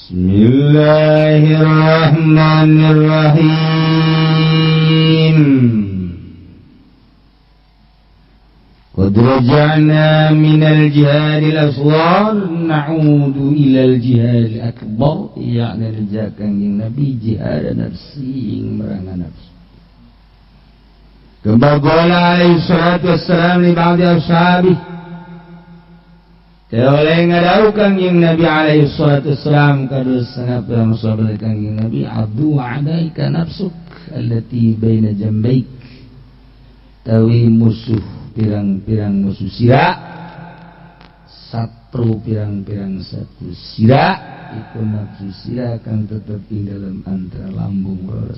Bismillahirrahmanirrahim. Qad raja'na minal jihadil asghar na'udu ilal jihadil akbar, yakni reja Kangjeng Nabi jihad nafsi ing merana nafsu. Kama qala alaihi salatu wassalam li ba'di ashabi, oleh ngadau Kangjeng Nabi alaihi salatu wassalam kadus sangat pirang sahabat Kangjeng Nabi, adu alaika nafsuk allati baina jambaik, tawi musuh pirang-pirang musuh sira, satru pirang-pirang satu sira, iku nafsu sira kang tetep ing dalam antara lambung loro.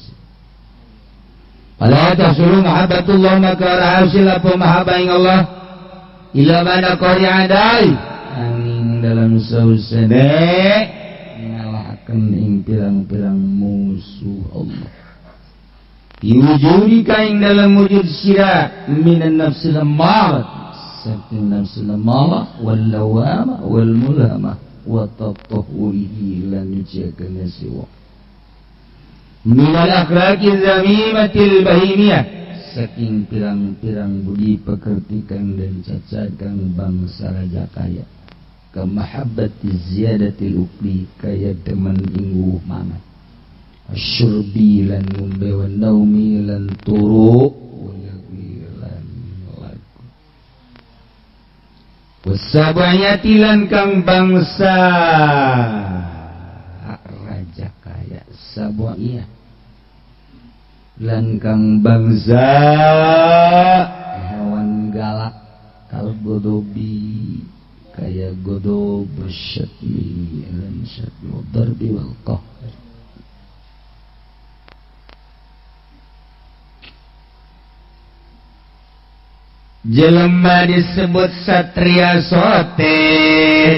Fala tahsulu mahabbatullah, maka ora hasil apa mahabbah ing Allah ila mana qari adai angin dalam sausane ngalahaken ing pirang-pirang musuh Allah. Diwujudika ing dalam wujud sira minan nafsil ammarah, saking nafsil ammarah wal lawamah wal mulhamah wa tatahhurihi lan nyuciakeun siwa minal akhlaqi zamimatil bahimiyah, saking pirang-pirang budi pekerti kang dan cacat kang bangsa raja kaya, kemahabbati ziyadatil ukli, kaya demen ing mangan, syurbi lan ngombe, wa naumi lan turu, lan lagu, wasabayati lan kang bangsa raja kaya sabu'iyah lan kang bangsa hewan galak kalgodobi, kaya godob syatmi lan syatmi darbi wal qahr. Jelema disebut satria sote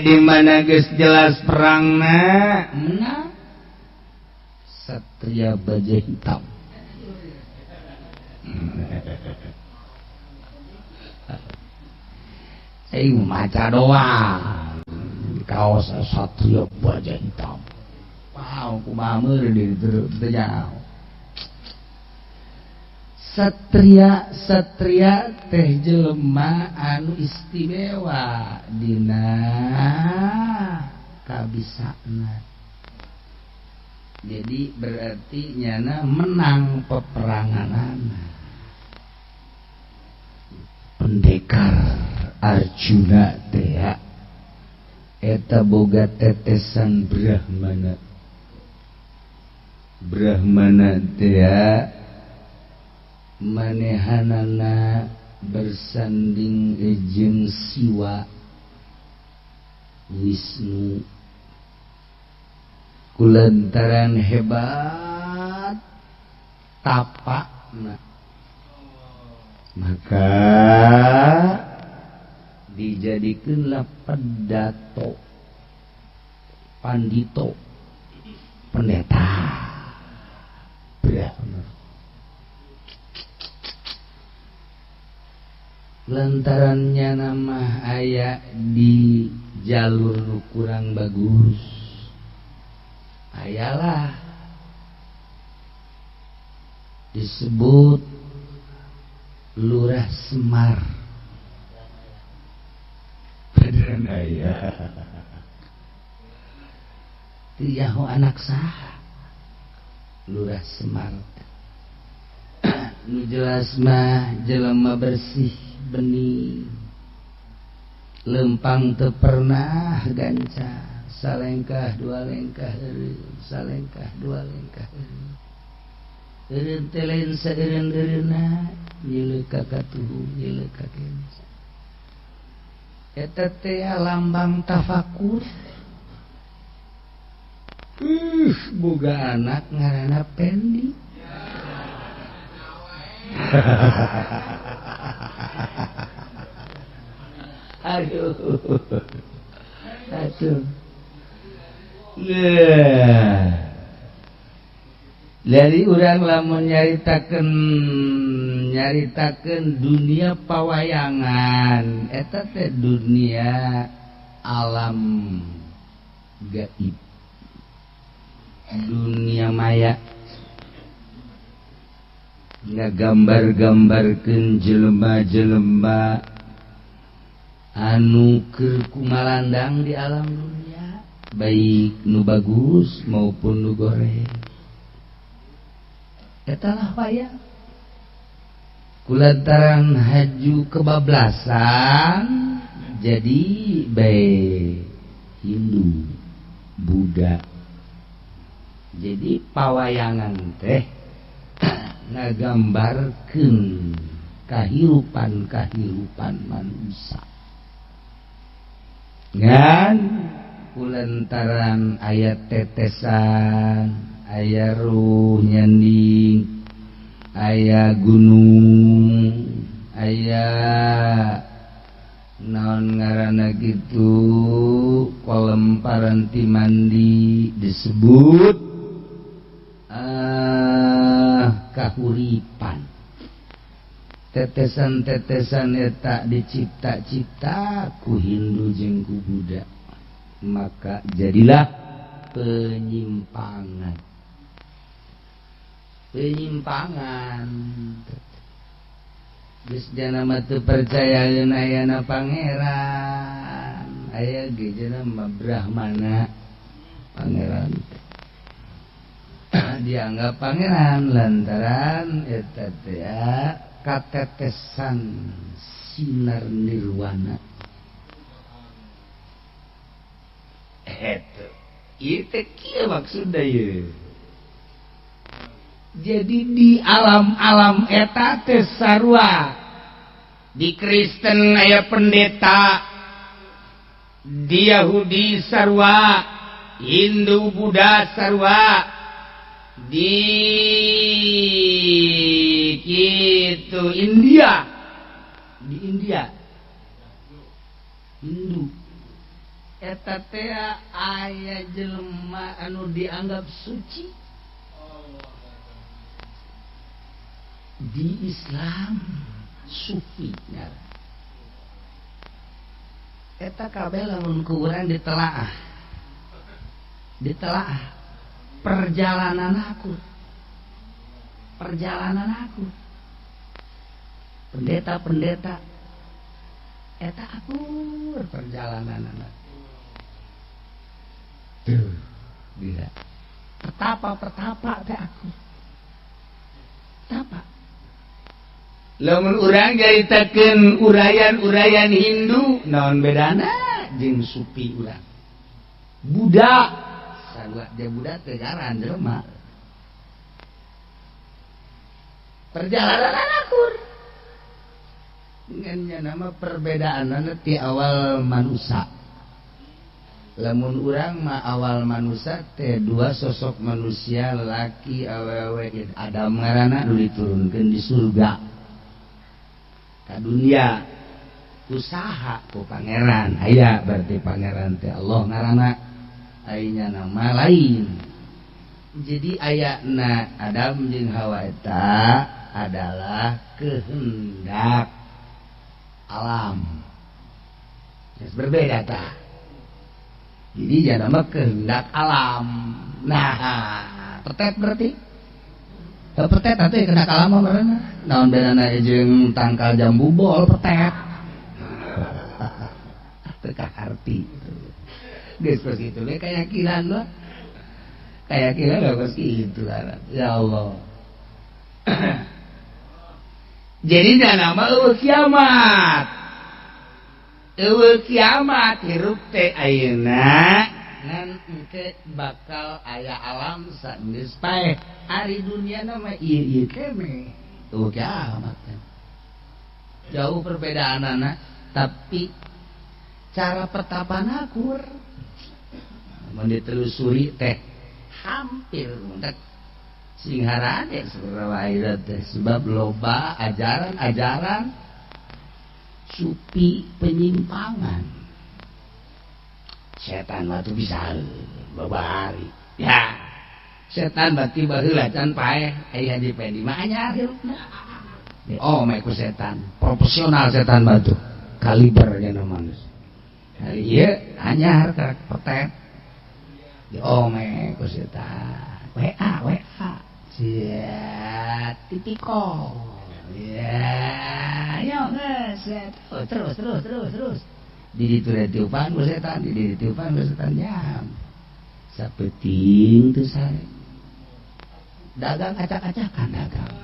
di mana geus jelas perangna menang, satria baja hitam. Aing maca doang kaos satria baja hitam. Wow, kumaha meureun di teu jauh. Satria satria teh jelema anu istimewa dina kabisana. Jadi berarti nyana menang peperanganana. Pendekar Arjuna teh eta boga tetesan Brahmana. Brahmana teh manehanana bersanding jeung Siwa Wisnu kulantaran hebat tapakna, maka dijadikeunlah pedato, pandito, pendeta Brahmana. Lantarannya nama aya di jalur kurang bagus, ayalah disebut Lurah Semar. Beneran aya teu nyaho anak saha Lurah Semar. Nu jelas mah jelema bersih bening, lempang teu pernah ganca, salengkah dua lengkah eureun, salengkah dua lengkah eureun, eureun teh lain saeureun-eureunna, nyeuleuh ka katuhu, nyeuleuh ka kenca. Eta teh lambang tafakur. Boga anak ngaranna Pendi. Aduh, aduh. Dari urang lamun nyaritakeun dunia pawayangan, eta teh dunia alam gaib. dunia maya ngagambar-gambarkeun jelema-jelema anu keur kumalandang di alam dunia baik nu bagus maupun nu goreng eta lah wayang kulantaran haju kebablasan jadi baik Hindu Buddha jadi pawayangan teh ngagambarkeun kahirupan-kahirupan manusia ngan kulantaran aya tetesan aya ruh nyanding aya gunung aya naon ngaranna kitu kolem paranti mandi disebut kahuripan tetesan-tetesan eta dicipta-cipta ku Hindu jeung ku Buddha maka jadilah penyimpangan penyimpangan geus jana mah teu percaya ayana pangeran aya ge jana mah Brahmana pangeran dianggap pangeran lantaran eta teh katetesan sinar nirwana eta ieu teh kieu maksudna ieu. Jadi di alam-alam eta teh sarua di Kristen aya pendeta di Yahudi sarua Hindu Buddha sarua di gitu India di India Hindu eta teh aya jelema anu dianggap suci di Islam sufi eta kabeh lamun ku urang ditelaah ditelaah perjalanan aku pendeta-pendeta eta akur perjalanan anak tuh gila pertapa-pertapa teh aku tapa lamun urang nyaritakeun urayan-urayan Hindu naon bedana jeung sufi urang Buddha sarua dia Buddha teh ngaran jelema perjalanan akur ngan nama perbedaanna ti awal manusia lamun urang mah awal manusia teh dua sosok manusia lelaki awewe Adam ngaranna nu diturunkeun di surga ka dunia usaha ku pangeran aya berarti pangeran teh Allah ngaranna aya nama lain jadi ayana Adam jeung Hawa eta adalah kehendak alam berbeda tah jadi jangan nama kehendak alam nah pertet berarti pertet atuh kehendak alam mah beurna naon bedana jeung tangkal jambu bol pertet teu kaharti geus kos kitu we kayakinan mah kayakinan kos kitu ya Allah jadi nama eueuh kiamat eueuh kiamat hirup teh ayeuna ngan engke bakal aya alam sageus paeh ari dunia mah ieu ieu keneh eueuh kiamat jauh perbedaanana tapi cara pertapaan akur mun ditelusuri teh hampir muntek sing harade sebenarnya teh sebab loba ajaran-ajaran supi penyimpangan setan mah tuh bisa babari ya setan berarti baheula can paeh aya Haji Pendi mah anyar hirupna oh mah ku setan profesional setan mah tuh kalibernya manusia ieu anyar karek petet Diome ku setan. WA WA. Sia tipiko. Ya, yo geus terus terus terus terus. Di ditu tiupan ku setan, di ditu tiupan ku setan jam. Sapeting teu sare. Dagang acak-acakan dagang.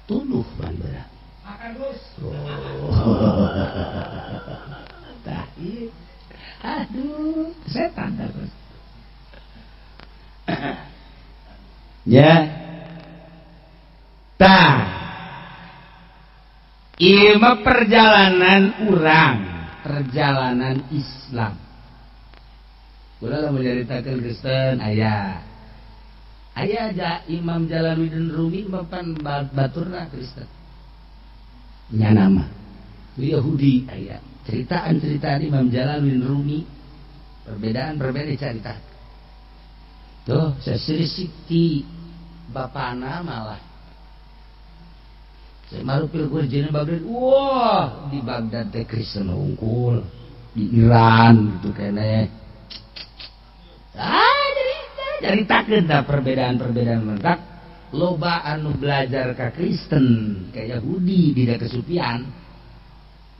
Tuduh ban berat. Makan terus. Oh. Tah ieu. Aduh, setan terus. Ya. Tah. Ieu mah perjalanan urang, perjalanan Islam. Kula lamun nyaritakeun Kristen aya. Aya aja Imam Jalaluddin Rumi mapan baturna Kristen. Nya nama Yahudi aya. Ceritaan-ceritaan Imam Jalaluddin Rumi perbedaan-perbedaan cerita. Tuh, sesiri bapana malah. Saya marupil gurjina Baghdad. Wah, di Baghdad teh Kristen unggul. Di Iran gitu keneh. Ah, caritakeun tah perbedaan-perbedaan mentak loba anu belajar ka Kristen, ka Yahudi dina kesufian.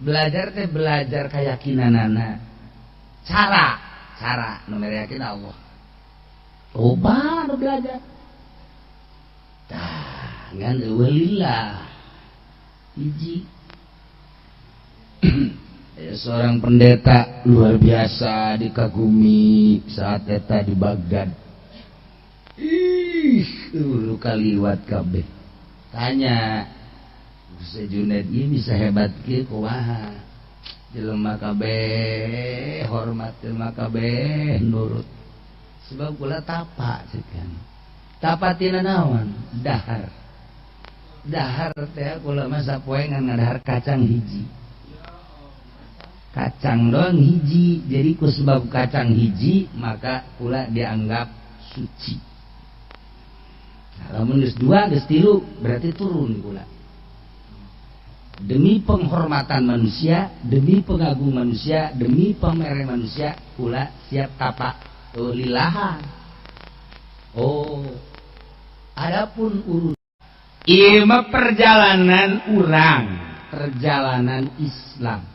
Belajar teh belajar keyakinanana. Cara, cara nu mere yakin Allah. Loba anu belajar. Tah, ngan eueuh lillah. Hiji. Seorang pendeta luar biasa dikagumi saat eta di Baghdad. Ih, lu kaliwat kabeh. Tanya, Ustaz Junaid ieu bisa hebat kieu kumaha? Jelema kabeh hormat, jelema kabeh nurut. Sebab kula tapa cekan. Tapa tina naon? Dahar. Dahar teh kula mah sapoe ngan ngadahar kacang hiji. Kacang doang hiji, jadi ku sebab kacang hiji maka kula dianggap suci. Nah, lamun geus dua, geus tilu berarti turun kula. Demi penghormatan manusia, demi pengagung manusia, demi pemere manusia, kula siap tapak lillahan. Oh, adapun urus ieu mah perjalanan urang, perjalanan Islam.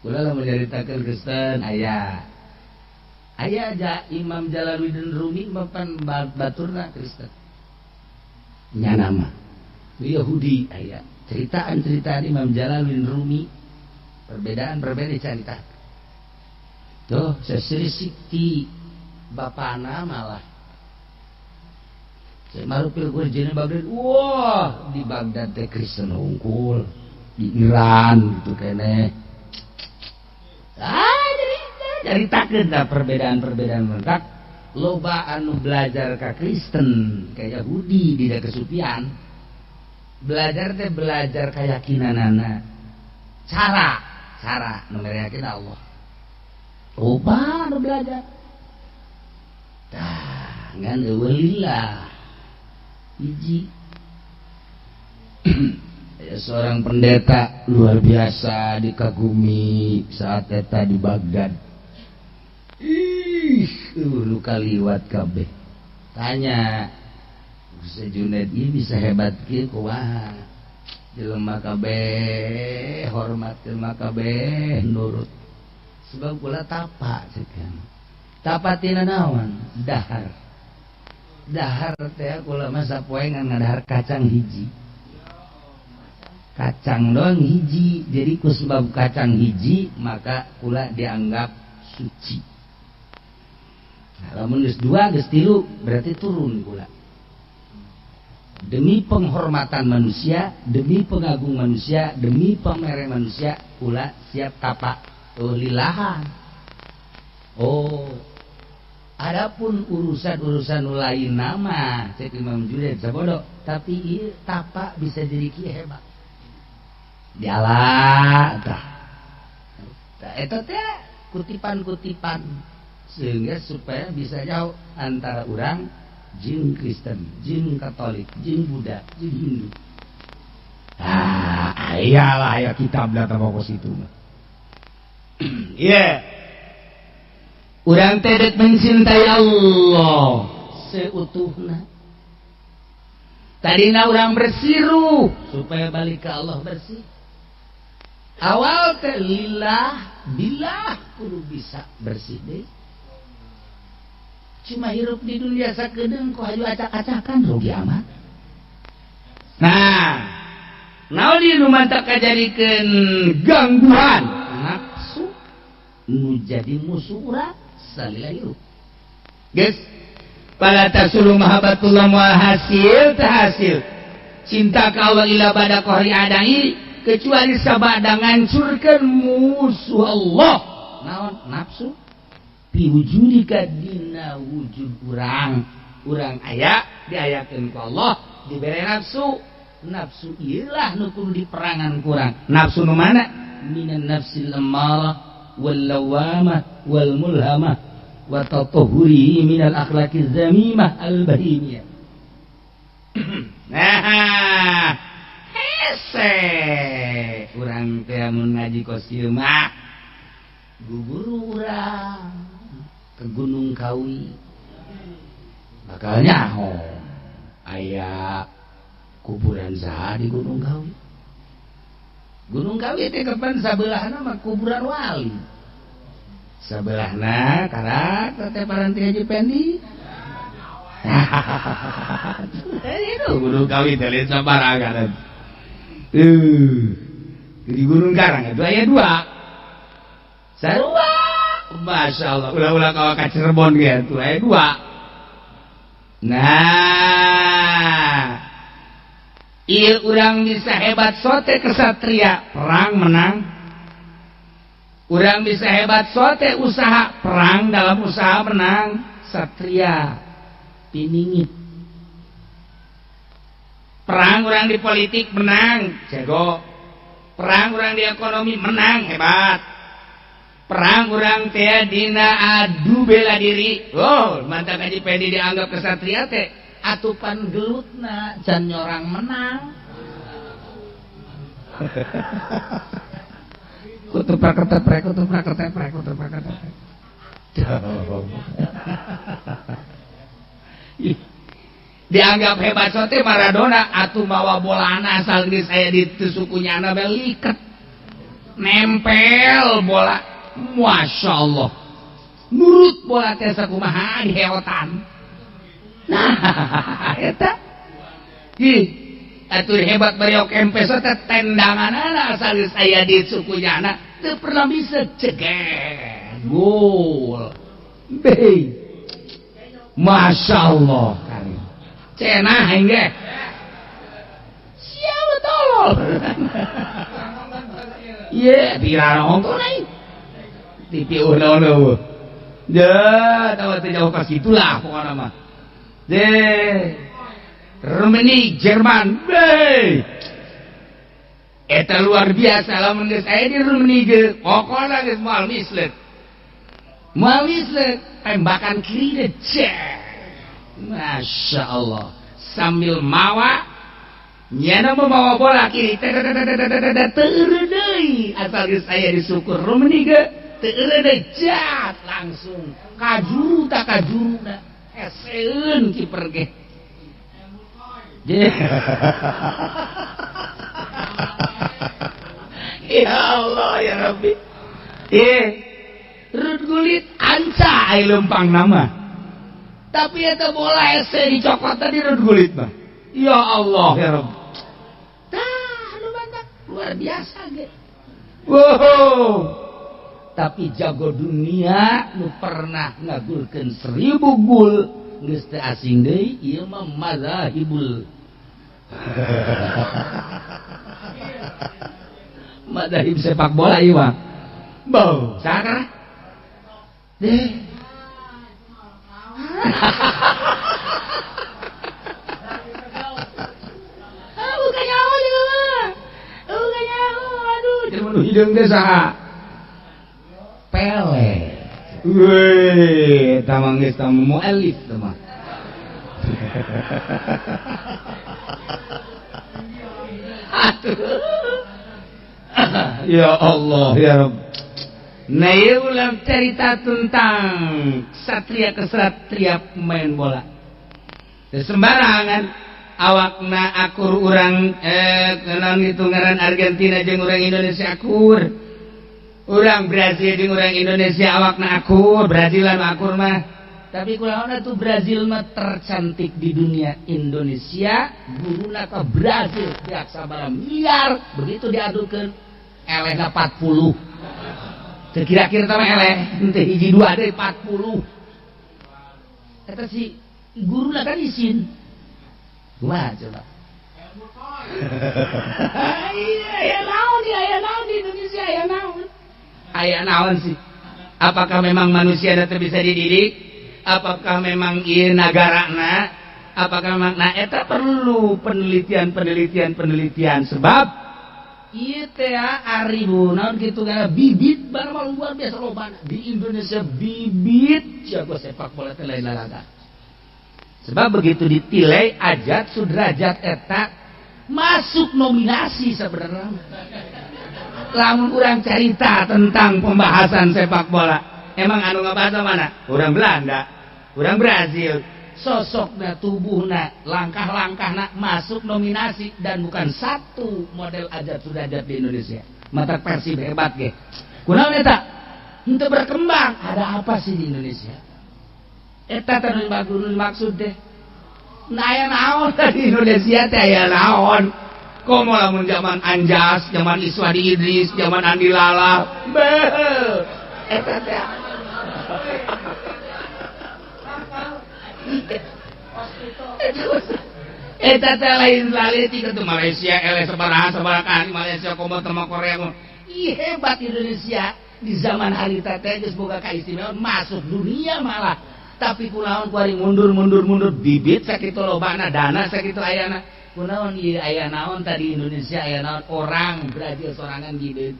Kula lamun nyaritakeun Kristen aya. Aya aja Imam Jalaluddin Rumi mapan baturna Kristen. Nya nama Yahudi aya. Ceritaan-ceritaan Imam Jalaluddin Rumi perbedaan-perbedaan cerita. Tuh, sesiri sikti bapana malah. Saya marupil gurjina Baghdad. Wah, di Baghdad teh Kristen unggul. Di Iran gitu keneh. Ah, caritakeun tah perbedaan-perbedaan mentak loba anu belajar ka Kristen, ka Yahudi dina kesufian. Belajar teh belajar keyakinanana. Cara, cara nu mere yakin Allah. Loba anu belajar. Tah, ngan eueuh lillah. Hiji. Seorang pendeta luar biasa dikagumi saat eta di Baghdad. Ih, lu kaliwat kabeh. Tanya, Ustaz Junaid ieu bisa hebat kieu kumaha? Jelema kabeh hormat, jelema kabeh nurut. Sebab kula tapa cekan. Tapa tina naon? Dahar. Dahar teh kula mah sapoe ngan ngadahar kacang hiji. Kacang doang hiji, jadi ku sebab kacang hiji maka kula dianggap suci. Nah, lamun geus dua, geus tilu berarti turun kula. Demi penghormatan manusia, demi pengagung manusia, demi pemere manusia, kula siap tapak lillahan. Oh, adapun urusan-urusan lain nama, cek Imam Junaid sabodo, tapi ieu tapak bisa jadi kieu hebat. Diala tah. Tah eta teh kutipan-kutipan sehingga supaya bisa jauh antara orang jin Kristen, jin Katolik, jin Buddha, jin Hindu. Ah, iyalah ya kitab datang fokus itu mah. Iya. Yeah. Urang teh dek mencintai Allah seutuhna. Tadina urang bersiruh supaya balik ke Allah bersih. Awal teh lillah billah kudu bisa bersih deh. Cuma hirup di dunia sakedeung ku hayu acak-acakan rugi amat. Nah, naon ieu nu mantak kajadikeun gangguan nafsu nu jadi musuh urang salila hirup. Geus fala tasulu mahabbatullah mual hasil tahasil. Cinta ka Allah ila bada qahri adai kecuali sabada ngancurkeun musuh Allah. Naon nafsu piwujudika dina wujud urang. Urang aya diayakeun ku Allah dibere nafsu. Nafsu ieu lah nu kudu diperangan kurang. Nafsu nu mana? Minan nafsil ammarah wal lawamah wal mulhamah wa tatahhuri minal akhlaqiz zamimah al bahimiyah. Nah, hese urang teh mun ngaji kos ieu mah guguru urang ke Gunung Kawi bakal nyaho aya kuburan saha di Gunung Kawi. Gunung Kawi teh kapan sabelahna mah kuburan wali. Sabelahna karak teh paranti Haji Pendi. Itu Gunung Kawi teh lain sabarangan. Di Gunung Karang itu aya dua. Sarua. Masya Allah, ulah-ulah kawa ka Cirebon ge atuh aya dua. Nah, ieu urang bisa hebat sote kesatria perang menang. Urang bisa hebat sote usaha perang dalam usaha menang. Satria piningit. Perang urang di politik menang, jago. Perang urang di ekonomi menang, hebat. Perang urang teh dina adu bela diri. Oh, mantap Haji Pendi dianggap kesatria teh atupan gelutna can nyorang menang. Kutuprak keteprek, kutuprak keteprek, kutuprak keteprek. Dianggap hebat sote Maradona atuh mawa bolana asal geus aya di suku nyana beliket. Nempel bola. Masya Allah. Nurut bola teh sakumaha diheotan. Nah, eta. Ih, atuh hebat Mario Kempes teh tendanganana asal geus aya di suku nyana teu pernah bisa ceger. Gol. Bei. Masya Allah. Cenah aing ge. Siapa tolol. Ye, pira nonton aing. TV ulah-ulah. Ya, tahu teh jauh ka situ lah pokona mah. Deh. Rumeni Jerman. Bei. Eta luar biasa lamun geus aya di Rumeni ge, pokona geus moal mislet. Moal mislet, tembakan kiri deh. Masya Allah. Sambil mawa nyana membawa bola kiri teu deui asal geus aya di suku Rumeni ge teu deui jat langsung kajuru tak kajuruna eseun kiper ge. Ya Allah ya Rabbi. Rut gulit anca ai lempang nama. Tapi eta bola ese dicokot tadi rut gulit mah. Ya Allah ya Rabb. Tah nu bantak luar biasa ge. Wow. Tapi jago dunia nu pernah ngagulkeun 1000 gol geus teu asing deui ieu mah mazahibul. Mazahib sepak bola ieu mah. Bau, saha? Deh. Bukan nyawa juga mah. Bukan nyawa, aduh. Jelema nu hideung teh saha? Pele. Weh, eta mah geus tamu mualif teh mah. Aduh. Ya Allah ya Rabb. Nah ieu ulah cerita tentang satria kesatria pemain bola. Sembarangan awakna akur urang naon itu ngaran Argentina jeung urang Indonesia akur. Urang Brazil jeung urang Indonesia awakna akur, Brazilan akur mah. Tapi kulaona tuh Brazil mah tercantik di dunia. Indonesia guruna ke Brazil beak sabaraha miliar begitu diadukeun elehna 40. Teu kira-kira teh eleh henteu hiji dua deui 40. Eta si guruna kan isin. Kumaha coba? Iya, aya naon di aya naon di Indonesia aya naon? Aya naon sih? Apakah memang manusia teu bisa dididik? Apakah memang ieu nagarana? Apakah memang nah eta perlu penelitian sebab ieu teh ari naon kitu kana bibit barang luar biasa lobana di Indonesia bibit jago sepak bola teh lain lalaga. Sebab begitu ditilai Ajat Sudrajat eta masuk nominasi sebenarnya. Lamun urang cerita tentang pembahasan sepak bola, emang anu ngabahas mana? Urang Belanda, urang Brazil. Sosokna, tubuhna, langkah-langkahna masuk nominasi dan bukan satu model Ajat Sudrajat di Indonesia. Mata Persib hebat ge. Kunaon eta? Henteu berkembang. Ada apa sih di Indonesia? Eta teh nu maksud teh. Nah aya naon di Indonesia teh aya naon? Komo lamun zaman Anjas, zaman Iswadi Idris, zaman Andi Lala. Beuh. Eta teh. Eta teh lain laleutik atuh Malaysia eleh sabaraha-sabaraha Malaysia komo teh Korea. Ih hebat Indonesia di zaman harita teh geus boga kaistimewaan masuk dunia malah. Tapi kunaon kuari mundur bibit sakitu lobana dana sakitu ayana. Kunaon ieu aya naon tadi Indonesia aya naon orang Brazil sorangan gitu.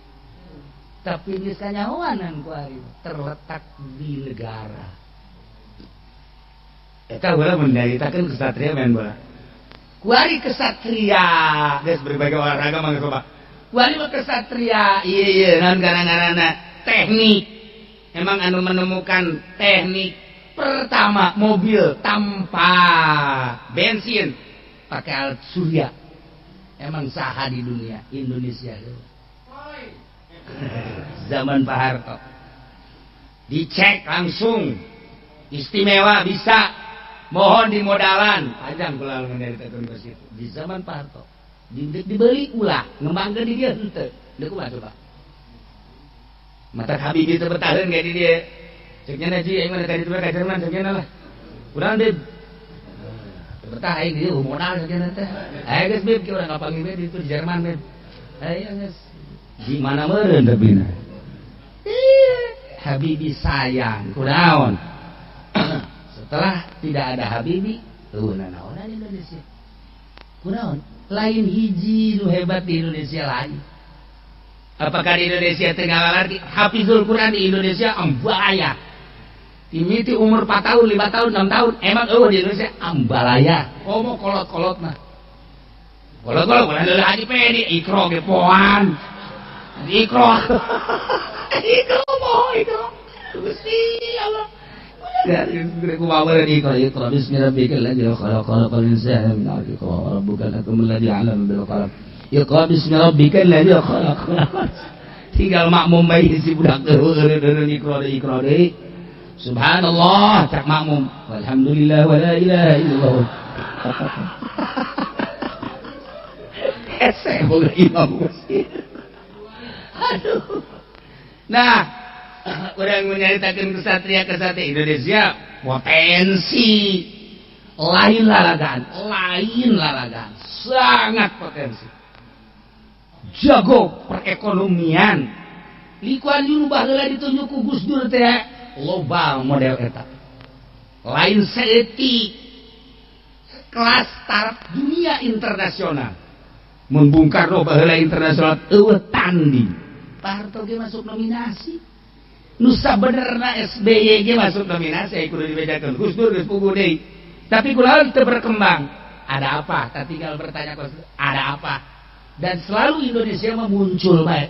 Tapi geus kanyahoanan kuari terletak di negara. Eta heula mendaritakeun kesatria main bola. Kuari kesatria geus berbagai olahraga mah geus loba. Kuari mah kesatria ieu ieu naon gara-garana teknik. Emang anu menemukan teknik pertama mobil tanpa bensin pakai alat surya. Emang saha di dunia Indonesia. Zaman Pak Harto dicek langsung istimewa bisa mohon dimodalan panjang kula menceritakeun ke situ. Di zaman Pak Harto dibeli ulah ngembangkeun di dieu henteu. Deuk kumaha coba? Mata Habibie teu bertahan ge di dieu. Ceknya na ji aing mah tadi ka Jerman ceknya lah. Urang beb. Betah aing dieu modal ceknya teh. Aya geus beb ki urang kapanggih beb itu di Jerman beb. Aya geus. Di mana meureun tebina? Habibie sayang kunaon. Setelah tidak ada Habibie, eueuh nanaonan Indonesia. Kunaon? Lain hiji nu hebat di Indonesia lain. Apakah di Indonesia teu ngalarti hafizul Quran di Indonesia ambalaya. Timiti umur 4 tahun, 5 tahun, 6 tahun emang eueuh di Indonesia ambalaya. Komo kolot-kolot mah. Kolot-kolot ulah leulah haji pedi ikro ge poan. Ikro. Ikro moho ikro. Gusti Allah. Ikro bismi rabbikal ladzi khalaq khalaqal insana min 'alaq wa rabbukal akramul ladzi 'allama bil qalam. Iqra bismi rabbikal ladzi khalaq. Tinggal makmum bae si budak eueuh ikra ikra deui. Subhanallah cak makmum. Walhamdulillah wala ilaha illallah. Hese boga imam masjid. Aduh. Nah, urang menyaritakeun kesatria-kesatria Indonesia potensi lain lalagaan, sangat potensi. Jago perekonomian. Likuan Yu baheula ditunjuk ku Gus Dur teh loba model eta. Lain saeutik kelas taraf dunia internasional. Mun Bung Karno baheula internasional eueuh tanding. Pak Harto ge masuk nominasi. Nu sabenerna SBY ge masuk nominasi kudu dibejakeun. Gus Dur geus puguh deui. Tapi kunaon teu berkembang? Ada apa? Tak tinggal bertanya ada apa? Dan selalu Indonesia mah muncul bae.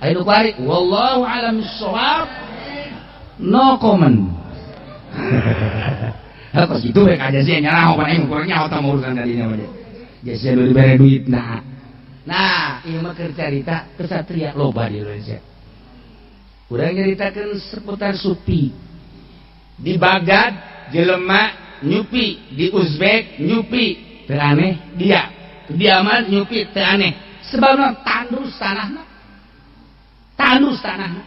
Ayo nu kuari wallahu a'lam bissawab. No comment. Kos kitu we ka Jasia nyaraho pan aing kurang nyaho tah urusan tadinya mah. Jasia nu dibere duit nah. Nah, ieu mah keur carita kesatria loba di Indonesia. Urang nyaritakeun seputar supi. Di Baghdad jelema nyupi, di Uzbek nyupi, teu aneh dia. Di Yaman nyupi teu aneh. Sebabna tandus tanahna. Tandus tanahna.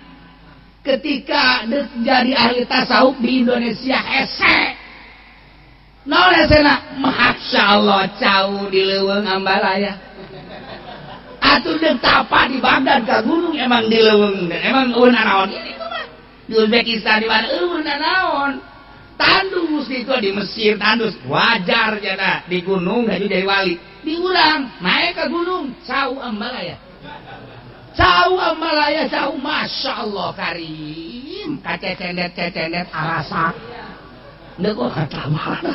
Ketika jadi ahli tasawuf di Indonesia hese. Naon hesena? Masya Allah cau di leuweung Ambalaya. Atuh deuk tapa di Baghdad ka gunung emang di leuweung emang eueun naon ini mah. Di Uzbekistan di mana eueun naon. Tandus itu di Mesir tandus wajar jana di gunung gaji jadi wali. Di urang naik ke gunung cau Ambalaya. Cau Ambalaya cau Masya Allah karim kececendet-cecendet arasak. Ndek kok mana?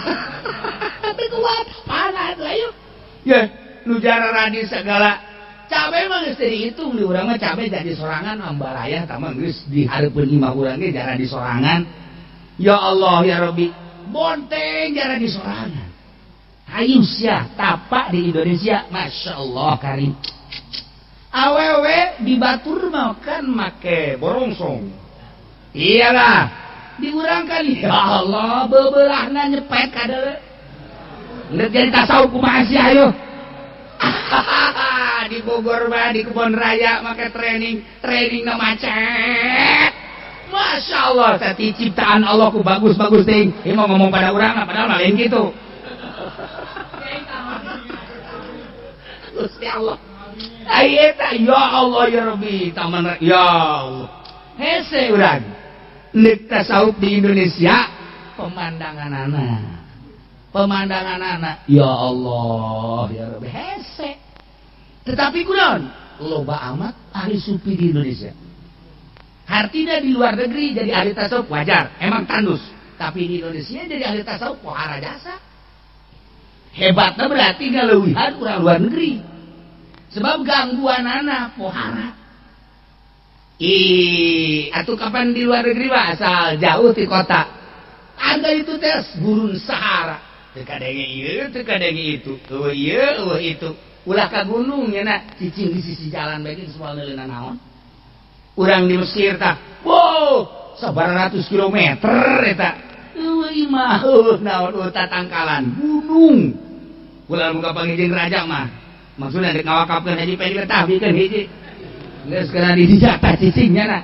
Teu kuat panas ayo. Ye, nu jara radis segala cabe mah geus teu dihitung di urang mah cabe jadi sorangan Ambalaya tah mah geus di hareupeun imah urang ge jara di sorangan. Ya Allah ya Rabbi, bonteng jara di sorangan. Hayu sia tapak di Indonesia, Masya Allah karim. Awewe di batur mah kan make borongsong. Iyalah. Diurangkan ya Allah bebelahna nyepet kadele. Ngeuk jadi tasawuf kumaha sih ayo. Di Bogor mah di Kebon Raya make training, trainingna macet. Masya Allah, tadi ciptaan Allah ku bagus-bagus ting. Ieu mau ngomong pada urang padahal mah lain kitu. Gusti Allah. Ai eta ya Allah ya Rabbi, taman ya Allah. Hese urang. Nek tasawuf di Indonesia pemandangan anak. Pemandangan anak ya Allah ya Rabbi hese. Tetapi kunaon? Loba amat ahli sufi di Indonesia. Artinya di luar negeri jadi ahli tasawuf wajar, emang tandus. Tapi di Indonesia jadi ahli tasawuf pohara jasa. Hebatnya berarti ngaleuwihan urang luar negeri. Sebab gangguan anak pohara. Ih, atuh kapan di luar negeri mah asal jauh di kota. Ada itu tes gurun Sahara. Teu kadenge ieu, teu kadenge itu. Eueuh ieu, eueuh itu. Ulah ka gunung nya na, cicing di sisi jalan bae geus moal neuleuna naon. Urang di Mesir tah. Wow, sabaraha ratus kilometer eta. Eueuh imah, eueuh naon eueuh tatangkalan gunung. Ulah muka panggih jeung raja mah. Maksudna rek ngawakapkeun haji pe betah bikeun hiji. Geus kana di dijatah cicingnya na.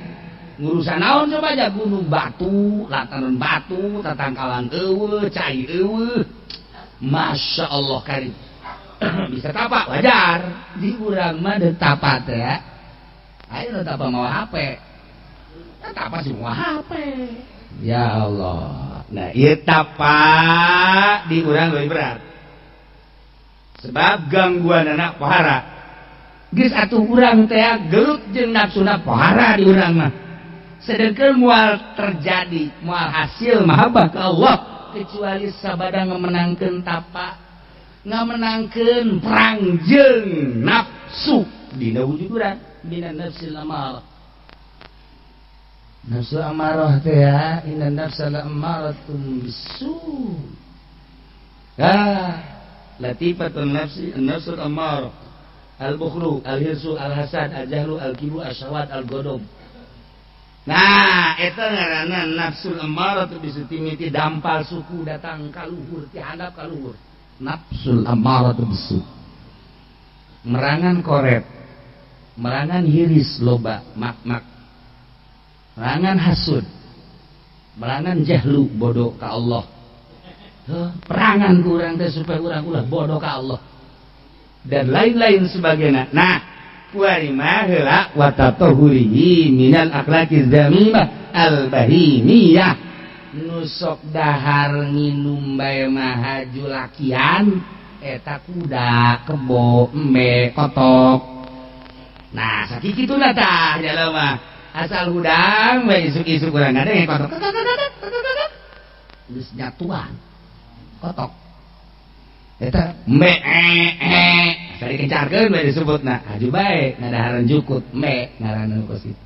Ngurusan naon coba aja gunung batu, lataran batu, tatangkalan eueuh, cai eueuh. Masya Allah karim. Bisa tapak wajar. Di urang mah deuk tapa teh. Ayo tapa mawa HP. Tapa sih mawa HP. Ya Allah. Nah, ieu tapa di urang leuwih berat. Sebab gangguan anak pohara. Geus atuh urang teh gelut jeung nafsuna pohara di urang mah. Sedengkeun moal terjadi, moal hasil mahabbah ka Allah kecuali sabada ngamenangkeun tapa, ngamenangkeun perang jeung nafsu dina wujud urang, dina nafsil amarah. Nafsu amarah teh ya, inna nafsa la amaratum bisu. Ah, latifatun nafsi an-nafsul amarah. Al-bukhlu, al-hirsu, al-hasad, al-jahlu, al-kibru, al-syahwat, al-godob. Nah, eta ngaranna nafsul amarah tu bisa timiti dampal suku datang ka luhur, ti handap ka luhur. Nafsul amarah tu bisu. Merangan koret, merangan hiris loba, mak-mak. Merangan hasud, merangan jahlu bodoh ka Allah. Perangan ku urang teh supaya urang ulah bodoh ka Allah. Dan lain-lain sebagainya. Nah, kuari mah heula wa tatahhurihi minal akhlaqiz zamimah al bahimiyah. Nu sok dahar nginum bae mah haju lakian eta kuda, kebo, embe, kotok. Nah, sakituna tah jalma. Asal hudang bae isuk-isuk urang ngadenge kotok. Geus nyatuan. Kotok. Eta me Tadi kencarkeun bae disebutna haju bae ngadaharan jukut me ngaranna kos kitu.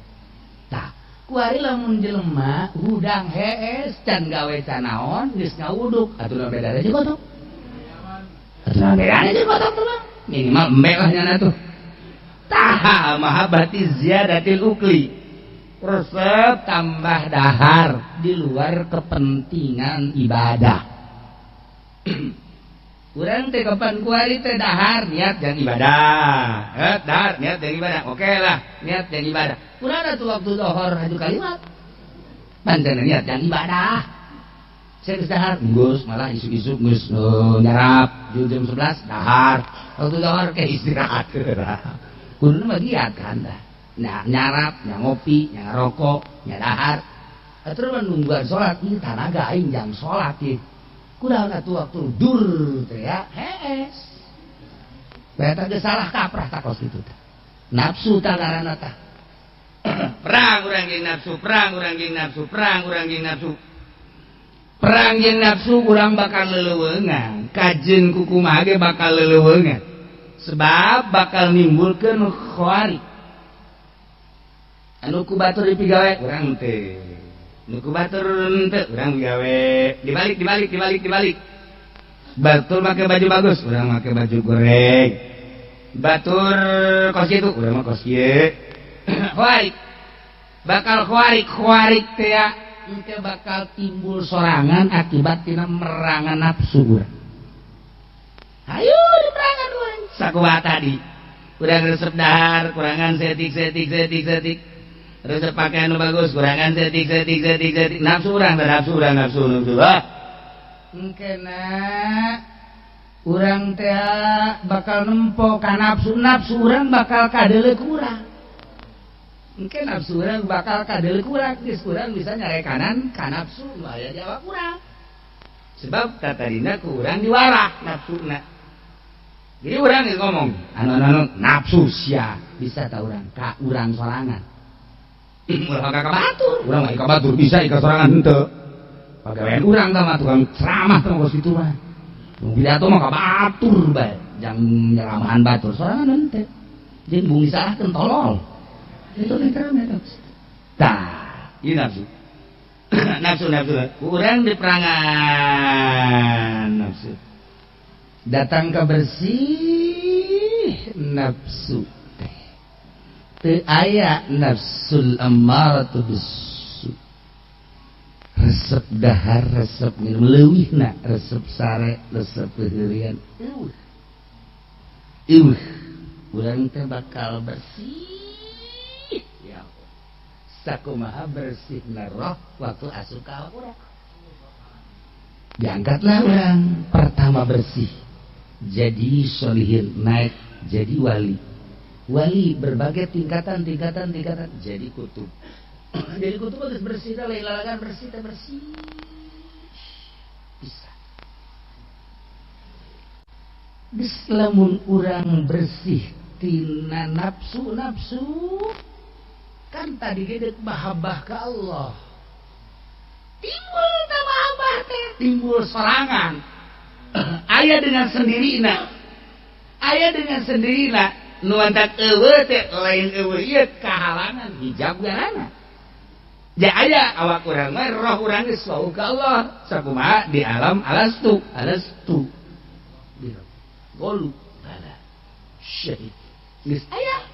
Tah kuari lamun jelema hudang hees can gawe canaon geus ngawuduk atuh na bedana jeung kotok. Atuh na bedana jeung kotok tuh mah minimal embe lah nyana tuh. Tah mahabbati ziyadatil ukli. Resep tambah dahar di luar kepentingan ibadah. Urang teh kapan kuari teh dahar niat jang ibadah. Dahar niat jang ibadah. Oke lah, niat jang ibadah. Urang atuh waktu dohor haju kalimat. Pancen niat jang ibadah. Saya geus dahar, geus malah isuk-isuk geus nyarap jam 11 dahar. Waktu dohor ke istirahat. Kuduna mah giat kan dah. Nah, nyarap, nya ngopi, nya ngarokok, nya dahar. Atuh mah nungguan salat, ieu tanaga aing jang salat ieu. Kudaon atuh waktu dur teh ya, hees. Eta geus salah kaprah tah kos kitu teh. Nafsu tah ngaranna tah. Perang urang jeung nafsu, perang urang jeung nafsu, perang urang jeung nafsu. Perang jeung nafsu urang bakal leleuweungan, kajeun kukumaha ge bakal leleuweungan. Sebab bakal nimbulkeun khawari. Anu ku batur dipigawe urang teu. Nu ku batur teu urang gawe. Dibalik dibalik dibalik dibalik. Batur make baju bagus, urang make baju goreng. Batur kos kitu, urang mah kos kieu. Khawarik. Bakal khawarik, khawarik teh ya. Engke bakal timbul sorangan akibat tina merangan nafsu urang. Hayu diperangan urang. Sakumaha tadi. Urang resep dahar, kurangan setik setik setik setik. Resep pakaian nu bagus, kurangan setik setik setik setik. Nafsu urang, nafsu urang, nafsu nafsu. Ah. Engkena urang teh bakal nempo ka nafsu, nafsu urang bakal kadeuleu ku urang. Engke nafsu urang bakal kadeuleu ku urang, geus urang bisa nyarekanan ka nafsu nu aya di awak urang. Sebab tatadina ku urang diwarah nafsuna. Jadi urang geus ngomong, anu-anu nafsu sia, bisa ta urang ka urang sorangan. Ulah ka batur, urang mah ka batur bisa ka sorangan henteu. Pagawean urang tah mah tukang ceramah tah kos kitu mah. Pidato mah ka batur bae, jang nyeramahan batur sorangan henteu. Jeung bung disalahkeun tolol. Itu teh ceramah tah. Tah, ieu nafsu. Nafsu nafsu. Urang diperangan nafsu. Datang ke bersih nafsu. Teu aya nafsul ammaratu bisu. Resep dahar, resep minum leuwihna, resep sare, resep peheurian. Eueuh. Eueuh. Urang teh bakal bersih. Ya Allah. Sakumaha bersihna roh waktu asup ka urang. Diangkatlah urang pertama bersih. Jadi sholihin, naik jadi wali. Wali berbagai tingkatan, tingkatan, tingkatan jadi kutub. Jadi kutub harus bersih, lain lalagan bersih, bersih. Bisa. Geus lamun urang bersih tina nafsu nafsu kan tadi ge deuk mahabbah ka Allah. Timbul ta mahabbah teh, timbul sorangan. Aya dengan sendirina. Aya dengan sendirina. Nu antak eueuh teh lain eueuh ieu kahalangan hijab garana. Ja aya awak urang mah roh urang geus wau ka Allah sakumaha di alam alastu alastu. Golu bala syahid. Geus aya.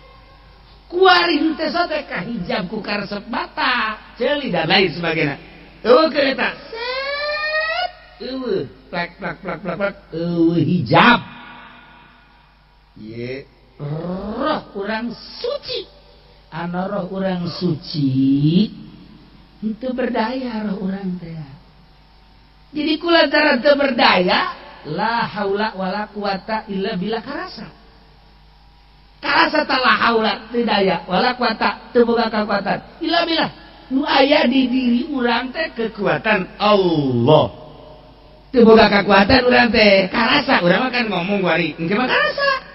Kuari henteu sote ka hijab ku karesep mata, ceuli dan lain sebagainya. Eueuh keur eta set eueuh plak plak plak plak plak eueuh hijab. Ye roh urang suci, anu roh urang suci henteu berdaya roh urang teh. Jadi kulantaran teu berdaya, la haula wala quwata illa billah karasa. Karasa ta la haula teu daya, wala quwata teu boga kakuatan illa billah. Nu aya di diri urang teh kekuatan Allah. Teu boga kakuatan urang teh karasa, urang mah kan ngomong wari, engke mah karasa.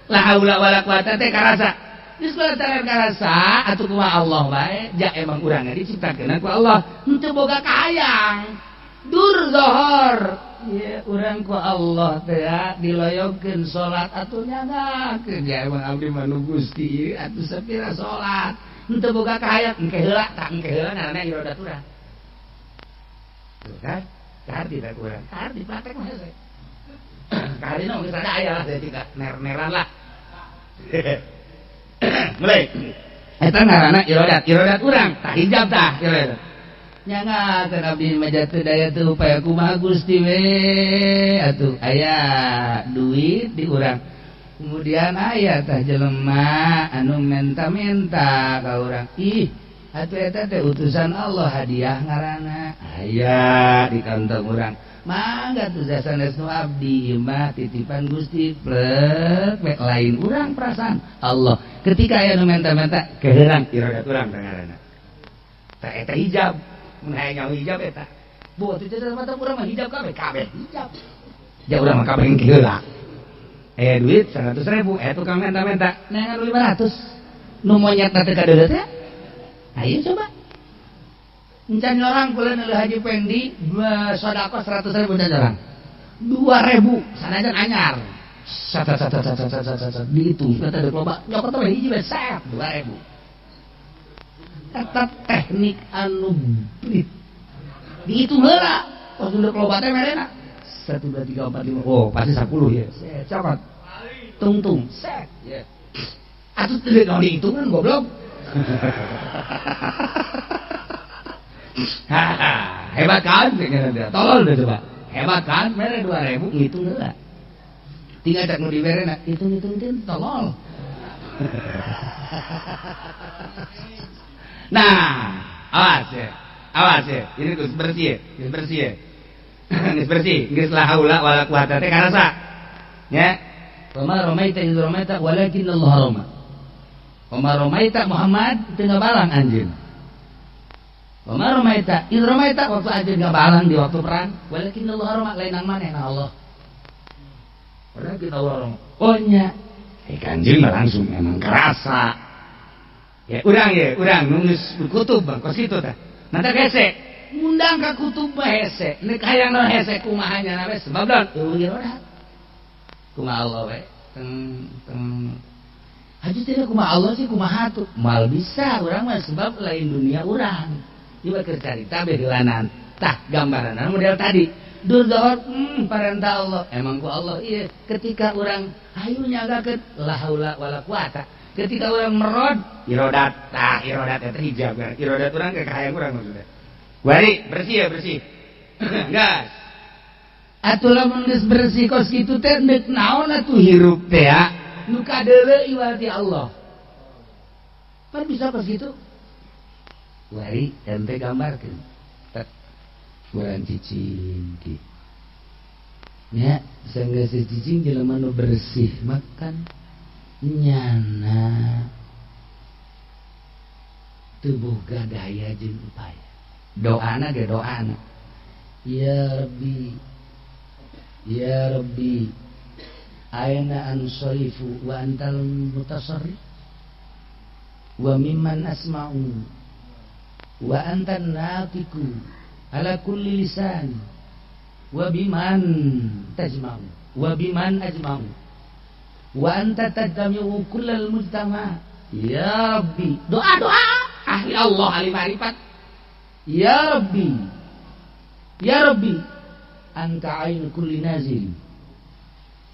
La haula wala quwata teh karasa. Geus kulantaran karasa atuh kumaha Allah bae, ja emang urang diciptakeun ku Allah. Henteu boga kahayang. Dur zohor. Ieu urang ku Allah teh diloyogkeun salat atuh nyangakeun ya emang abdi mah nu Gusti atuh sapira salat henteu boga kahayang engke heula tah engke heula ngaranna iradat urang. Tuh kan? Kaharti teh urang. Kaharti praktek mah hese. Kahartina geus ada aya lah teh ner-neran lah. Mulai. Eta ngaranna iradat, iradat urang tah hijab tah iradat. Nyangakeun abdi mah jatuh daya teu upaya kumaha Gusti we atuh aya duit di urang. Kemudian aya tah jelema anu menta-menta ka urang. Ih, atuh eta teh utusan Allah hadiah ngaranna. Aya di kantong urang. Mangga tuh sanes nu abdi ieu mah titipan Gusti plek lain urang perasaan Allah. Ketika aya nu menta-menta keheurang iradat urang teh ngaranna. Tah eta hijab. Mun hayang nyaho hijab eta. Bu atuh teh mata urang mah hijab kabeh, kabeh hijab. Ja urang mah kabeh heula. Aya duit 100.000, aya tukang menta-menta neangan 500. Nu monyet teh kadeuleu teh. Ayo coba. Encan orang kula neuleuh Haji Pendi sedekah 100.000 encan orang. 2.000 sanajan anyar. Sat sat sat sat sat sat sat dihitung eta deuk loba nyokot we hiji we set 2.000. Eta teknik anu brit. Dihitung heula pas deuk loba teh merena 1 2 3 4 5. Oh, pasti 10 ya. Set cokot. Tungtung set. Ya. Atuh teu naon dihitungan goblok. Haha, hebat kan? Tolol deh coba. Hebat kan? Mere 2.000 ngitung heula. Tinggal cek nu diberena, hitung-hitung teh tolol. Nah, awas ya. Awas ya. Ini geus bersih ya, geus bersih ya. Geus bersih, geus la haula wala quwata teh karasa. Nya. Wa ma ramaita iz ramaita walakin Allah rama. Wa ma ramaita Muhammad teu ngabalang anjeun. Wa ma ramaita iz ramaita waktu anjeun ngabalang di waktu perang, walakin Allah rama lain nang manehna Allah. Walakin Allah rama. Oh nya. Eh kanjeng mah langsung emang kerasa. Ya urang nu geus kutub bang kos kitu tah. Nanti hese, ngundang ka kutub mah hese. Nek hayang naon hese kumaha nya we sebab naon eueuh iradat. Kumaha Allah we. Teng teng haji teh kumaha Allah sih kumaha tuh. Mal bisa urang mah sebab lain dunia urang. Ieu mah keur carita beheulanan. Tah gambaranna model tadi. Dur dohor parentah Allah. Emang ku Allah ieu ketika urang hayu nyagakeun la haula wala quwata. Ketika urang merod irodat. Tah irodat eta hijab kan. Irodat urang ke kahayang urang maksudnya. Wari bersih ya bersih. Gas. Atuh lamun geus bersih kos kitu teh deuk naon atuh hirup teh ya. Nu kadeuleu iwal ti Allah. Pan bisa kos kitu. Wari ente gambarkeun. Tet. Urang cicing ki. Nya sanggeus cicing jelema nu bersih makan nyana teu boga daya jeung upaya. Doana ge doana. Ya Rabbi, ya Rabbi, aina ansarifu wa antal mutasarrif wa mimman asma'u wa antan natiku ala kulli lisan wa biman tajma'u wa biman ajma'u wa anta tajmi'u kullal mujtama. Ya Rabbi, doa-doa ahli Allah ahli ma'rifat. Ya Rabbi, ya Rabbi, anta ainu kulli nazil.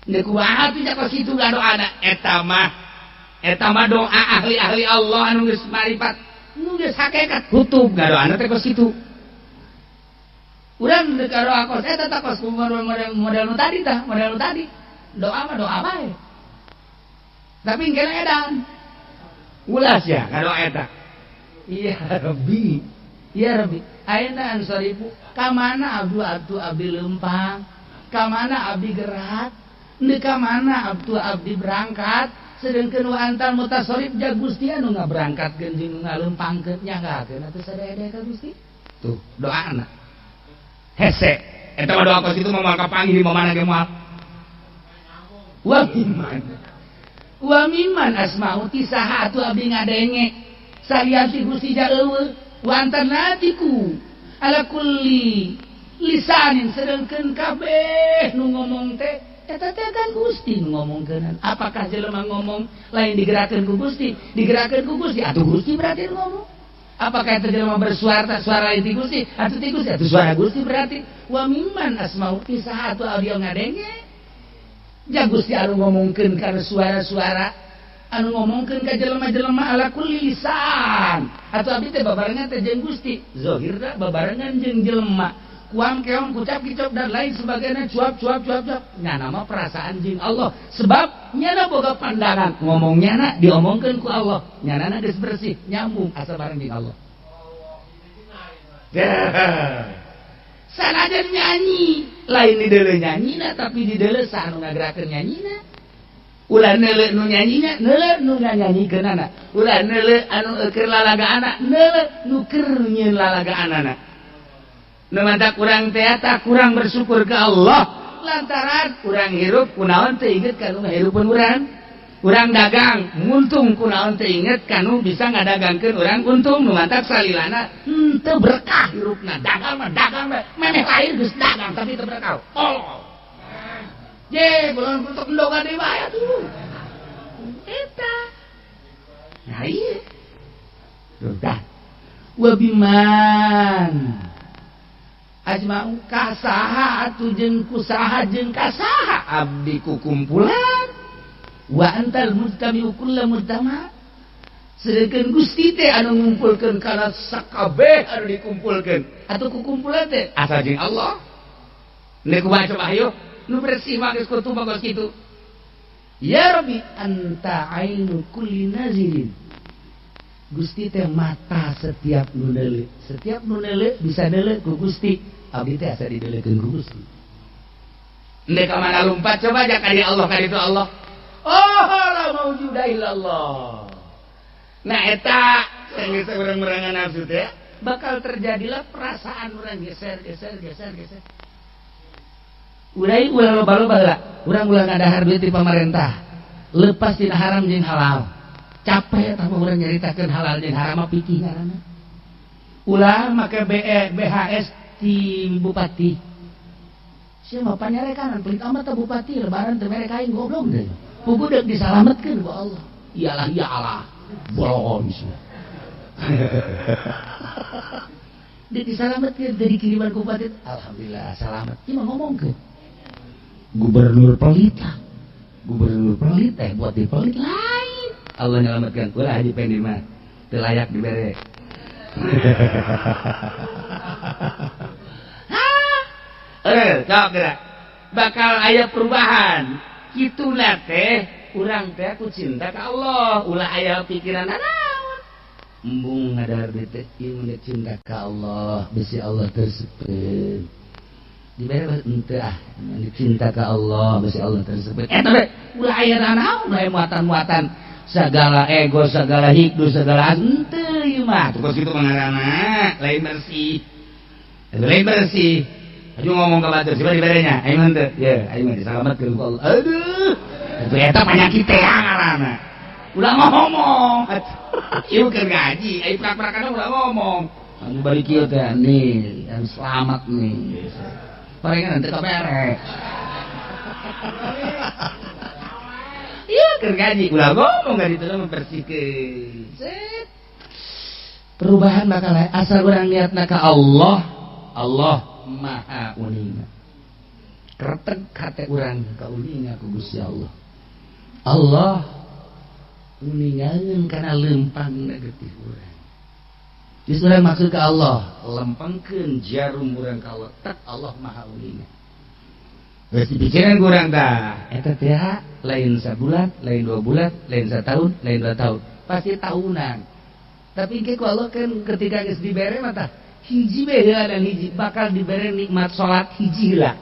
Nek kumaha teh kos kitu doana eta mah doa ahli-ahli Allah anu geus ma'rifat, nu geus hakikat kutub gadoana teh kos kitu. Urang deuk doa kos eta tah kos model nu tadi tah, model nu tadi. Doa mah doa bae. Tapi engke edan. Ulas ya ngadoa eta. Ya Rabbi, ya Rabbi, aina ansarifu, ka mana abdu abdu abdi lempang, ka mana abdi gerak, Ndek ka mana abdu abdi berangkat, sedangkeun wa antal mutasarrif ja Gusti anu ngaberangkatkeun jeung ngalempangkeun nyanggakeun atuh sadaya-daya ka Gusti. Tuh, doana. Hese, eta mah doa kos kitu mah moal kapanggih di mana ge moal. Wa miman. Wa miman asma'u ti saha atuh abdi ngadenge. Salian ti Gusti ja eueuh, wa antan natiku ala kulli Lisanin sedengkeun kabeh nu ngomong teh eta teh kan Gusti nu ngomongkeun. Apakah jelema ngomong lain digerakkeun ku Gusti? Digerakkeun ku Gusti atuh Gusti berarti ngomong. Apakah itu jelema bersuara suara lain ti Gusti? Atuh ti Gusti atuh suara Gusti berarti. Wa mimman asma'u kisah atuh audio ngadenge. Ja Gusti anu ngomongkeun kana suara-suara anu ngomongkeun ka jelema-jelema ala kulli lisan. Atuh abdi teh babarengan teh jeung Gusti, zahirna babarengan jeung jelema. Kuang keong kucap kicop dan lain sebagainya cuap cuap cuap cuap. Nyana mah perasaan jeung Allah. Sebab nyana boga pandangan ngomong nyana diomongkeun ku Allah. Nyana geus bersih nyambung asa bareng jeung Allah. Sanajan nyanyi lain di deuleu nyanyina tapi di deuleu saha nu ngagerakeun nyanyina. Ulah neuleuh nu nyanyinya, neuleuh nu nganyanyikeunana. Ulah neuleuh anu keur lalagaanna, neuleuh nu keur nyieun lalagaanana. Nu mantak urang teh eta kurang bersyukur ke Allah lantaran urang hirup kunaon teu inget ka nu ngahirupeun urang. Urang dagang nguntung kunaon teu inget ka nu bisa ngadagangkeun urang untung. Nu mantak salilana henteu berkah hirupna. Dagang mah dagang mah memeh lahir geus dagang tapi teu berkah. Oh. Je, bulan untuk endogan deui bae atuh. Eta. Nah ieu. Udah. Wa biman ajma'u kasaha atuh jeung kusaha jeung kasaha abdi ku kumpulan wa antal mujtami'u kullu mujtama. Sedengkeun Gusti teh anu ngumpulkeun kana sakabeh anu dikumpulkeun. Atuh ku kumpulan teh asa jeung Allah. Nek kumaha coba hayo nu bersih mah geus kutu mah geus kitu. Ya Rabbi anta ainu kulli nazirin. Gusti teh mata setiap nu neuleuh. Setiap nu neuleuh bisa neuleuh ku Gusti. Abdi teh asa dideulekeun ku Gusti. Ndek ka mana lumpat coba aja ka dieu Allah ka ditu Allah. Oh la maujuda illallah. Nah eta geus urang merangan nafsu teh bakal terjadilah perasaan urang geser geser geser geser. Urai ulah loba-loba heula. Urang ulah ngadahar duit di pamarentah. Lepas tina haram jeung halal. Capek tah urang nyaritakeun halal jeung haram mah pikir ngaranna. Ulah make BE BHS ti bupati. Sia mah panyarekanan pelit amat teh bupati lebaran teu mere kain goblok deui. Puguh deuk disalametkeun ku Allah. Iyalah ya Allah. Bolong sia. Deuk disalametkeun dari kiriman ku bupati. Alhamdulillah salamet. Ieu mah ngomongkeun. Gubernur pelit lah. Gubernur pelit teh buat di pelit lain. Allah nyelametkan. Ulah Haji Pendi mah teu layak dibere. Sok geura. Bakal aya perubahan. Kituna teh urang teh ku cinta ka Allah. Ulah aya pikiran naon. Embung ngadahar duit teh ieu mun cinta ka Allah, bisi Allah tersepeun. Dibere henteu ah, cinta ka Allah, bisi Allah tersebut. Eta we ulah aya naon, ulah muatan-muatan segala ego, segala hikdu, segala henteu ieu mah. Tuh kitu mangarana, lain bersih. Lain bersih. Aju ngomong ka batur, coba diberenya, aing mah henteu. Ye, aing mah disalametkeun ku Allah. Aduh. Itu eta panyakit teh ngaranna. Ulah ngomong. Ieu keur ngaji, aing prak-prakana ulah ngomong. Anu bari kieu teh nih, yang selamat nih. Palingan nanti kabere. Iya keur ngaji ulah ngomong ka ditu membersihkeun. Set. Perubahan bakal asal urang niatna ka Allah, Allah Maha Uninga. Kreteg hate urang ka uninga ku Gusti Allah. Allah uningaeun kana lempang getih urang. Geus urang maksud ka Allah, lempengkeun jarum urang ka Allah, tek Allah Maha Uninga. Geus dipikiran ku urang tah, eta teh lain sabulan, lain 2 bulan, lain satahun, lain 2 tahun, pasti tahunan. Tapi engke ku Allah kan ketika geus dibere mah tah hiji we heula dan hiji bakal dibere nikmat salat hiji heula.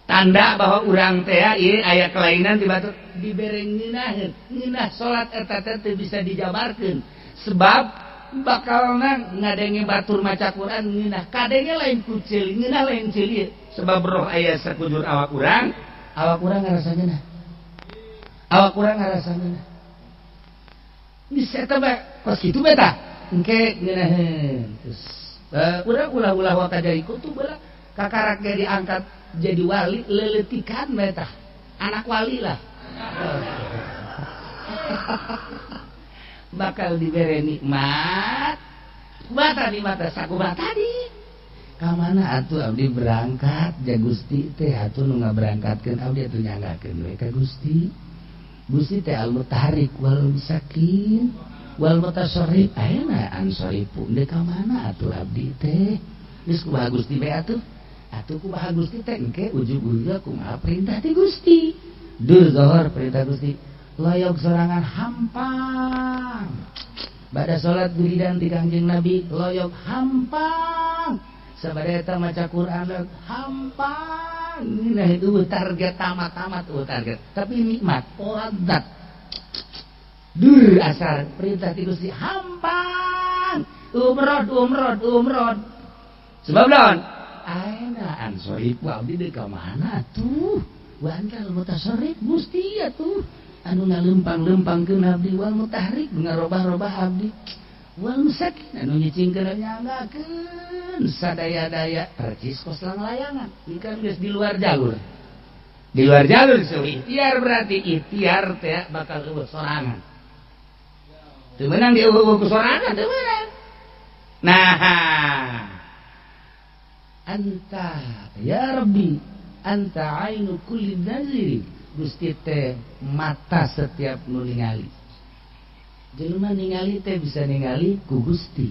Tanda bahwa urang teh ieu aya kelainan di batur dibere ngeunaheun, ngeunah salat eta teh teu bisa dijabarkeun. Sebab bakalna ngadenge batur maca Quran ngeunah kadenge lain ku ceuli, ngeunah lain ceuli. Sebab roh aya sakujur awak urang ngarasa ngeunah. Awak urang ngarasa ngeunah. Bisa eta bae kos kitu bae tah. Engke ngeunaheun. Terus urang ulah-ulah wakajari kutu beulah Kakarak ge diangkat jadi wali leletikan bae tah. Anak wali lah. Bakal dibere nikmat. Bata di mata sakumaha tadi. Ka mana atuh abdi berangkat ja Gusti teh atuh nu ngaberangkatkeun abdi atuh nyanggakeun we ka Gusti. Gusti teh al mutaharrik wal musakin wal mutasarrif ayeuna ansarifu deuk ka mana atuh abdi teh. Geus kumaha Gusti bae atuh. Atuh kumaha Gusti teh engke ujug-ujug kumaha perintah ti Gusti. Dur zohor perintah Gusti. Loyog sorangan hampang. Bada salat wiridan ti Kangjeng Nabi loyog hampang. Sabada eta maca Quran hampang. Nah itu target tamat-tamat target. Tapi nikmat ladat. Dur asar perintah ti Gusti hampang. Umrod umrod umrod. Sebab naon? Aina ansorifu abdi deui ka mana atuh? Wa antal mutasarrif Gusti atuh. Anu ngalempang-lempangkeun abdi wal mutahrik ngarobah-robah abdi. Wal musakin anu nyicingkeun nyanggakeun sadaya-daya percis kos langlayangan. Ini kan geus di luar jalur. Di luar jalur so ikhtiar berarti ikhtiar teh bakal eueuh sorangan. Teu meunang dieueuh ku sorangan teu meunang. Nah, anta ya Rabbi anta ainu kulli naziri. Gusti teh mata setiap nu ningali. Jelema ningali teh bisa ningali ku Gusti.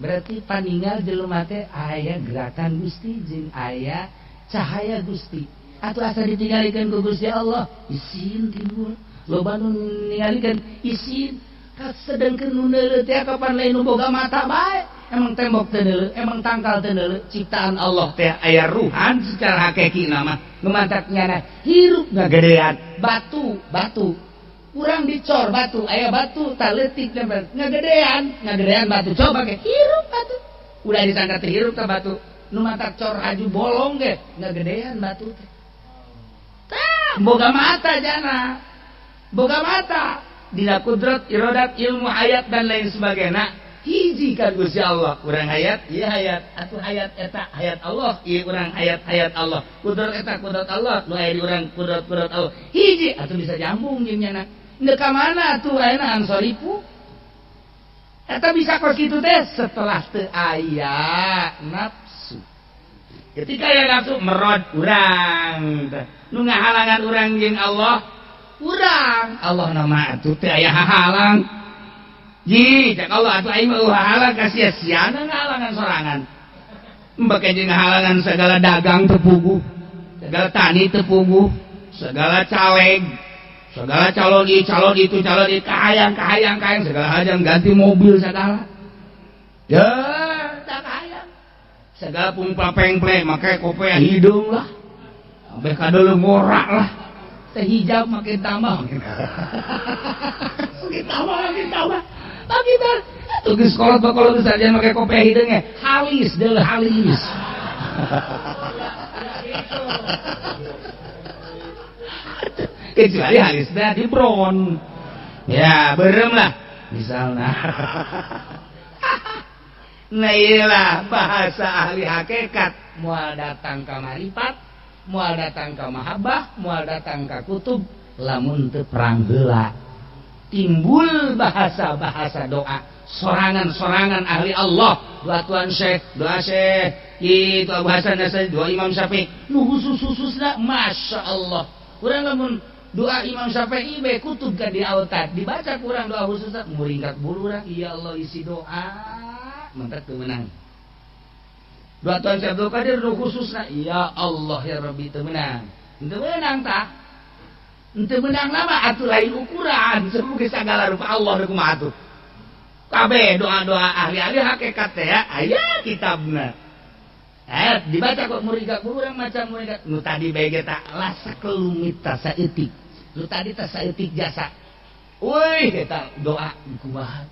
Berarti paningal jelema teh aya gerakan Gusti jeung aya cahaya Gusti. Atuh asa ditinggalikeun ku Gusti Allah, isin timbul. Loba nu ningalikeun isin. Kasedengkeun nu neuleuh teh kapan lain nu boga mata bae. Emang tembok teh neuleuh, emang tangkal teh neuleuh, ciptaan Allah teh aya ruhan secara hakiki nama. Nu mantak nyana hirup ngagedean batu, batu. Urang dicor batu, aya batu tak leutik nempel ngagedean, ngagedean batu coba ge hirup batu. Udah disangka teh hirup teh batu. Nu mantak cor haju bolong ge ngagedean batu teh. Tah, boga mata jana. Boga mata dina kudrat, irodat, ilmu, hayat dan lain sebagainya. Hiji ka Gusti Allah, urang hayat, ieu hayat, atuh hayat eta hayat Allah, ieu urang hayat hayat Allah. Kudrat eta kudrat Allah, nu aya di urang kudrat kudrat Allah. Hiji atuh bisa jambung jeung nyana. Ndek ka mana atuh ayeuna ansorifu? Eta bisa kos kitu teh setelah teu aya nafsu. Ketika aya nafsu merod urang teh. Nu ngahalangan urang jeung Allah, urang. Allah nama atuh teu aya hahalang. Ji, cek Allah atuh aing mah halang ka sia-siana ngahalangan sorangan. Bake jeung ngahalangan segala dagang teu puguh, segala tani teu puguh, segala caleg, segala calon ieu calon itu calon ieu kahayang kahayang kahayang segala hayang ganti mobil segala. Ya, tak hayang. Segala pungpa pengple make kopiah hidung lah. Ambeh kadeuleu ngorak lah. Teh hijab makin tambah. Makin tambah, makin tambah. Tapi tar, tuh geus kolot bakolot geus sarjana make kopiah hideungnya, halis deuleuh halis. Kecuali halisna di brown. Ya, berem lah misalnya. Nah iyalah bahasa ahli hakikat, moal datang ka marifat, moal datang ka mahabbah, moal datang ka kutub, lamun teu perang heula. Timbul bahasa-bahasa doa, sorangan-sorangan ahli Allah, doa Tuan Syekh, doa Syekh, itu Abu Hasan Nasri, doa Imam Syafi'i, nu khusus-khususna Masya Allah. Urang lamun doa Imam Syafi'i bae kutub ka di autad, dibaca kurang doa khususna muringkat bulu urang, ya Allah isi doa, mentak teu meunang. Doa Tuan Syekh Abdul Qadir nu khususna, ya Allah ya Rabbi teu meunang. Teu meunang tah. Teu meunang lama atuh lain ukuran, semoga segala rupa Allah nu kumaha atuh. Kabeh doa-doa ahli-ahli hakikat teh aya kitabna. Dibaca kok muriga urang maca muriga nu tadi bae ge tak lasakelumit ta saeutik. Nu tadi ta saeutik jasa. Euy eta doa kumaha.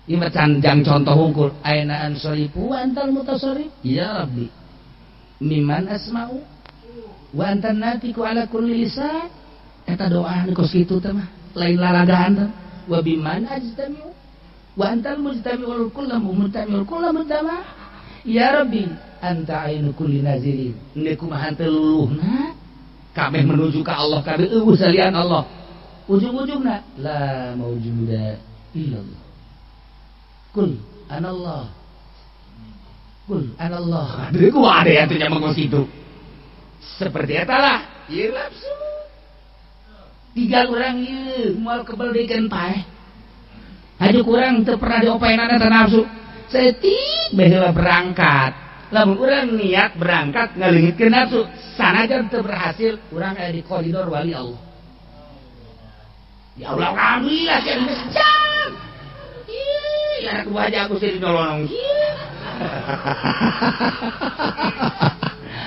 Ieu mah canjang contoh hungkul. Aina ansorifu wa antal mutasarrif. Ya Rabbi. Miman asma'u wa antan natiku ala kulli lisan. Eta doa nu kos kitu teh mah lain lalagaan teh. Wa biman ajtami'u wa antal mujtami'ul kullu mujtami'ul kullu mujtama. Ya Rabbi anta ainu kulli nazirin. Ini kumaha teu luluhna kabeh menuju ka Allah kabeh eueuh salian Allah. Ujung-ujungna la maujuda illallah. Kul anallah. Kul anallah. Aduh kumaha ada atuh nya mengos kitu. Seperti eta lah ieu nafsu. Tiga urang ieu moal kebel deui paeh. Haju kurang teu pernah diopaenana teh nafsu. Setik baheula berangkat. Lamun urang niat berangkat ngaleungitkeun nafsu, sanajan teu berhasil, urang aya di koridor wali Allah. Ya Allah, alhamdulillah sia geus jam. Ih, ya aku aja aku sih dinolong.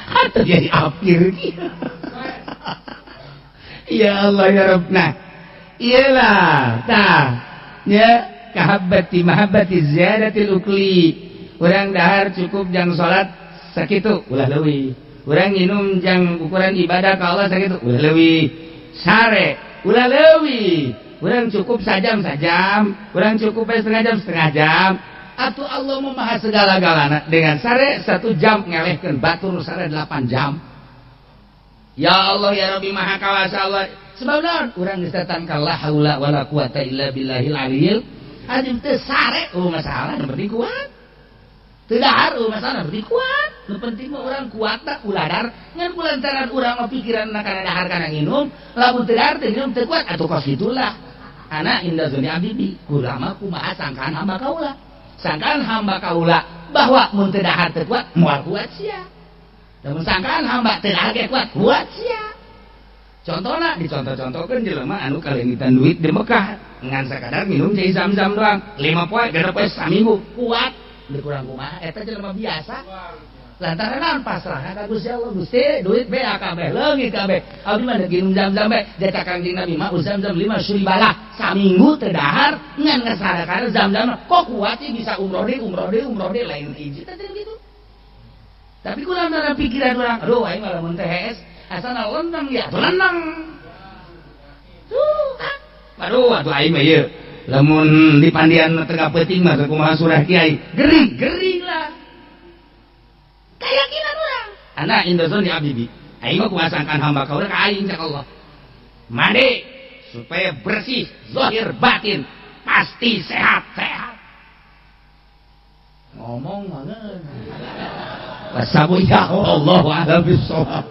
Atau jadi apir. Ya Allah ya Rabb. Nah, iyalah tah ya kahabbati mahabbati ziyadatil ukli. Urang dahar cukup jang salat sakitu ulah leuwih. Urang nginum jang ukuran ibadah ka Allah sakitu ulah leuwih. Sare ulah leuwih. Urang cukup sajam sajam, urang cukup setengah jam setengah jam. Atuh Allah memaha segala-galana. Dengan sare 1 jam ngelehkeun batur sare 8 jam. Ya Allah ya Rabbi maha kawasa Allah. Sebab naon? Urang geus datang ka la haula wala quwata illa billahil aliyil azim. Teu sare oh masalah nu penting kuat. Teu dahar oh masalah nu penting kuat. Nu penting mah urang kuat tak ulah dahar. Ngan kulantaran urang mah pikiranna kana dahar kana nginum, lamun teu dahar teu nginum teu kuat atuh kos kitulah. Ana inda zoni abdi kulama kumaha sangkaan hamba kaula. Sangkaan hamba kaula bahwa mun teu dahar teu kuat moal kuat sia. Lamun sangkaan hamba teu dahar ge kuat, kuat sia. Contohna dicontoh-contohkeun jelema anu kaleungitan duit di Mekah ngan sakadar minum cai zam-zam doang 5 poe 6 poe saminggu kuat. Dikurang kumaha eta jelema biasa. Lantaran naon pasrahna ka Gusti Allah. Gusti duit be kabeh leungit kabeh. Abdi mah deuk minum zam-zam be. Jaka Kangjeng Nabi mah zam-zam 5 suribalah saminggu teu dahar ngan ngasadakan zam-zam kok kuat sih bisa umroh deui umroh deui umroh deui lain hiji teh gitu. Tapi kurang dalam pikiran urang, aduh aing mah lamun teh hees asana lenang ya atuh lenang. Tuh kan. Aduh atuh aing mah ieu lamun di pandian tengah peuting mah kumaha surah kiai gering gering lah. Keyakinan urang. Ana indazon di abibi. Aing mah kumaha sangkaan hamba kaula ka aing cak Allah. Mandi supaya bersih zahir batin pasti sehat sehat. Ngomong banget. Wasabu ya Allah a'lam bissawab.